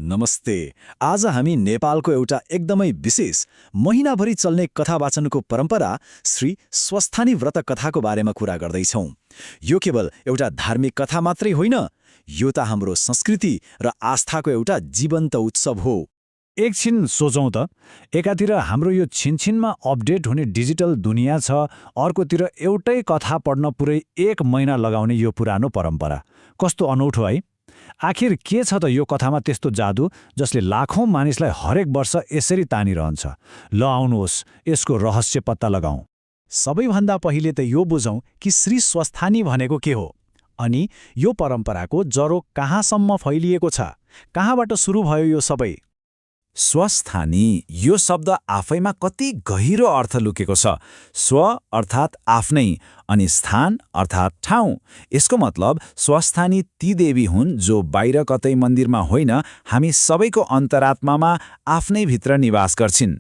नमस्ते। आज हामी नेपालको एउटा एकदमै विशेष महिनाभरि चल्ने कथा वाचनको परम्परा श्री स्वस्थानी व्रत कथाको बारेमा कुरा गर्दैछौँ। यो केवल एउटा धार्मिक कथा मात्रै होइन, यो त हाम्रो संस्कृति र आस्थाको एउटा जीवन्त उत्सव हो। एकछिन सोचौँ त, एकातिर हाम्रो यो छिनछिनमा अपडेट हुने डिजिटल दुनियाँ छ, अर्कोतिर एउटै कथा पढ्न पुरै 1 महिना लगाउने यो पुरानो परम्परा। कस्तो अनौठो है। आखिर के छ त यो कथामा त्यस्तो जादु जसले लाखौं मानिसलाई हरेक वर्ष यसरी तानिरहन्छ? ल आउनुहोस्, यसको रहस्य पत्ता लगाऊं। सबैभन्दा पहिले त यो बुझौँ कि श्री स्वस्थानी भनेको के हो, अनि यो परम्पराको जरो कहाँसम्म फैलिएको छ, कहाँबाट सुरु भयो यो सबै? स्वस्थानी यो शब्द आफैमा कति गहिरो अर्थ लुकेको छ। स्व अर्थात् आफ्नै, अनि स्थान अर्थात् ठाउँ। यसको मतलब स्वस्थानी ती देवी हुन् जो बाहिर कतै मन्दिरमा होइन, हामी सबैको अन्तरात्मामा आफ्नै भित्र निवास गर्छिन्।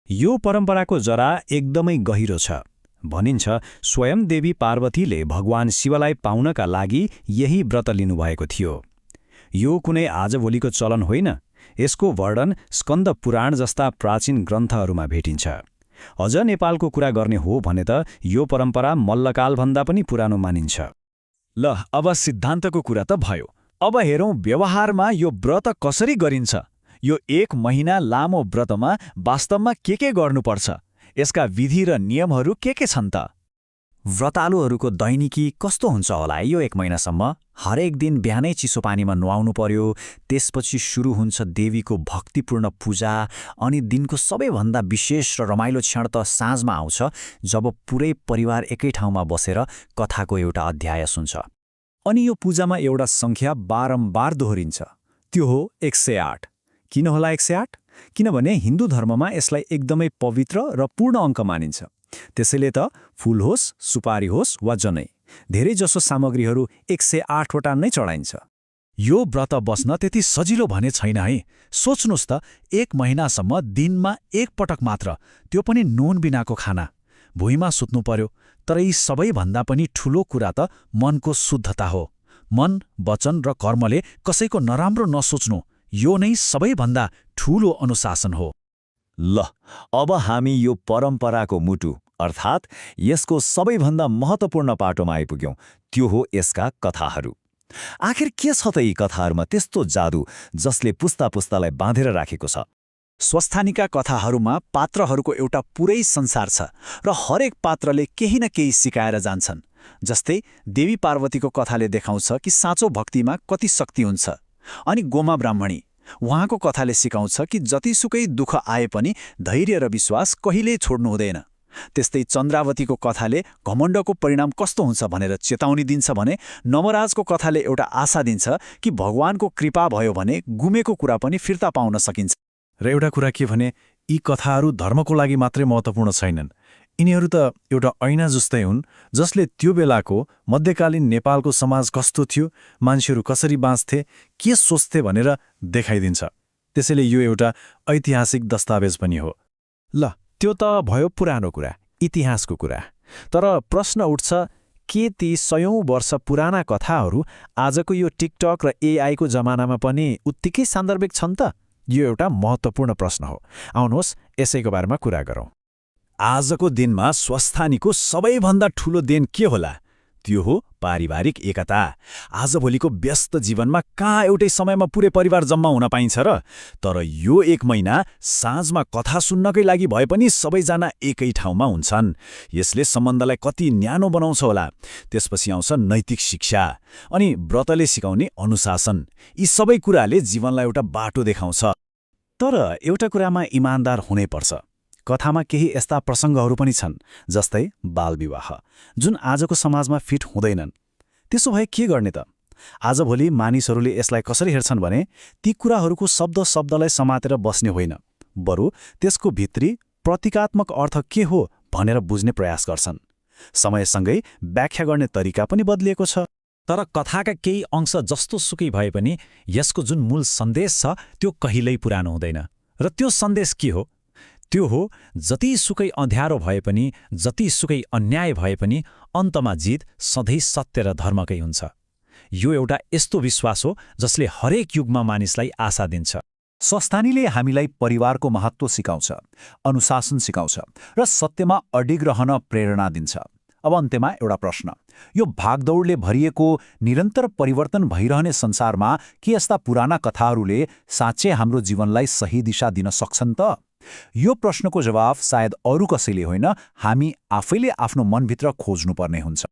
यो परम्पराको जरा एकदमै गहिरो छ। भनिन्छ स्वयं देवी पार्वतीले भगवान शिवलाई पाउनका लागि यही व्रत लिनुभएको थियो। यो कुनै आजभोलिको चलन होइन। यसको वर्णन स्कन्द पुराण जस्ता प्राचीन ग्रन्थहरूमा भेटिन्छ। अझ नेपालको कुरा गर्ने हो भने त यो परम्परा मल्लकालभन्दा पनि पुरानो मानिन्छ। ल अब सिद्धान्तको कुरा त भयो। अब हेरौँ व्यवहारमा यो व्रत कसरी गरिन्छ। यो 1 महिना लामो व्रतमा वास्तवमा के गर्नुपर्छ? यसका विधि र नियमहरू के छन् त? व्रतालुहरूको दैनिकी कस्तो हुन्छ होला यो 1 महिनासम्म? हरेक दिन बिहानै चिसो पानीमा नुहाउनु पर्यो, त्यसपछि सुरु हुन्छ देवीको भक्तिपूर्ण पूजा, अनि दिनको सबैभन्दा विशेष र रमाइलो क्षण त साँझमा आउँछ, जब पुरै परिवार एकै ठाउँमा बसेर कथाको एउटा अध्याय सुन्छ। अनि यो पूजामा एउटा सङ्ख्या बारम्बार दोहोरिन्छ, त्यो हो 108। किन होला 108? किनभने हिन्दू धर्ममा यसलाई एकदमै पवित्र र पूर्ण अङ्क मानिन्छ। त्यसैले त फूल होस्, सुपारी होस् वा जनै, धेरैजसो सामग्रीहरू 108 वटा नै चढाइन्छ। यो व्रत बस्न त्यति सजिलो भने छैन है। सोच्नुहोस् त, 1 महिनासम्म दिनमा 1 पटक मात्र, त्यो पनि नुन बिनाको खाना, भुइँमा सुत्नु पर्यो। तर यी सबैभन्दा पनि ठूलो कुरा त मनको शुद्धता हो। मन, वचन र कर्मले कसैको नराम्रो नसोच्नु, यो नै सबैभन्दा ठूलो अनुशासन हो। ल अब हामी यो परम्पराको मुटु अर्थात् यसको सबैभन्दा महत्त्वपूर्ण पाटोमा आइपुग्यौं। त्यो हो यसका कथाहरू। आखिर के छ त यी कथाहरूमा त्यस्तो जादु जसले पुस्ता पुस्तालाई बाँधेर राखेको छ? स्वस्थानीका कथाहरूमा पात्रहरूको एउटा पुरै संसार छ, र हरेक पात्रले केही न केही सिकाएर जान्छन्। जस्तै देवी पार्वतीको कथाले देखाउँछ कि साँचो भक्तिमा कति शक्ति हुन्छ, अनि गोमा ब्राह्मणी, उहाँको कथाले सिकाउँछ कि जतिसुकै दुःख आए पनि धैर्य र विश्वास कहिल्यै छोड्नु हुँदैन। त्यस्तै चन्द्रावतीको कथाले घमण्डको परिणाम कस्तो हुन्छ भनेर चेतावनी दिन्छ भने नवराजको कथाले एउटा आशा दिन्छ कि भगवानको कृपा भयो भने गुमेको कुरा पनि फिर्ता पाउन सकिन्छ। र एउटा कुरा के भने, यी कथाहरू धर्मको लागि मात्रै महत्त्वपूर्ण छैनन्। यिनीहरू त एउटा ऐना जस्तै हुन्, जसले त्यो बेलाको मध्यकालीन नेपालको समाज कस्तो थियो, मान्छेहरू कसरी बाँच्थे, के सोच्थे भनेर देखाइदिन्छ। त्यसैले यो एउटा ऐतिहासिक दस्तावेज पनि हो। ल त्यो त भयो पुरानो कुरा, इतिहासको कुरा। तर प्रश्न उठ्छ, के ती 100औं वर्ष पुराना कथाहरू आजको यो टिकटक र एआईको जमानामा पनि उत्तिकै सान्दर्भिक छन् त? यो एउटा महत्त्वपूर्ण प्रश्न हो। आउनुहोस् यसैको बारेमा कुरा गरौँ। आजको दिनमा स्वस्थानीको सबैभन्दा ठूलो देन के होला? त्यो हो पारिवारिक एकता। आजभोलिको व्यस्त जीवनमा कहाँ एउटै समयमा पुरै परिवार जम्मा हुन पाइन्छ र? तर यो 1 महिना साँझमा कथा सुन्नकै लागि भए पनि सबैजना एकै ठाउँमा हुन्छन्। यसले सम्बन्धलाई कति न्यानो बनाउँछ होला। त्यसपछि आउँछ नैतिक शिक्षा, अनि व्रतले सिकाउने अनुशासन। यी सबै कुराले जीवनलाई एउटा बाटो देखाउँछ। तर एउटा कुरामा इमान्दार हुनैपर्छ। कथामा केही यस्ता प्रसङ्गहरू पनि छन्, जस्तै बालविवाह, जुन आजको समाजमा फिट हुँदैनन्। त्यसो भए के गर्ने त? आजभोलि मानिसहरूले यसलाई कसरी हेर्छन् भने, ती कुराहरूको शब्दलाई समातेर बस्ने होइन, बरु त्यसको भित्री प्रतीकात्मक अर्थ के हो भनेर बुझ्ने प्रयास गर्छन्। समयसँगै व्याख्या गर्ने तरिका पनि बदलिएको छ। तर कथाका केही अंश जस्तो सुकै भए पनि यसको जुन मूल सन्देश छ त्यो कहिल्यै पुरानो हुँदैन। र त्यो सन्देश के हो? त्यो हो, जतिसुकै अँध्यारो भए पनि, जतिसुकै अन्याय भए पनि अन्तमा जित सधैँ सत्य र धर्मकै हुन्छ। यो एउटा यस्तो विश्वास हो जसले हरेक युगमा मानिसलाई आशा दिन्छ। स्वस्थानीले हामीलाई परिवारको महत्त्व सिकाउँछ, अनुशासन सिकाउँछ र सत्यमा अडिग रहन प्रेरणा दिन्छ। अब अन्त्यमा एउटा प्रश्न, यो भागदौडले भरिएको निरन्तर परिवर्तन भइरहने संसारमा के यस्ता पुराना कथाहरूले साँच्चै हाम्रो जीवनलाई सही दिशा दिन सक्छन् त? यो प्रश्नको जवाफ सायद अरू कसैले होइन, हामी आफैले आफ्नो मनभित्र खोज्नुपर्ने हुन्छ।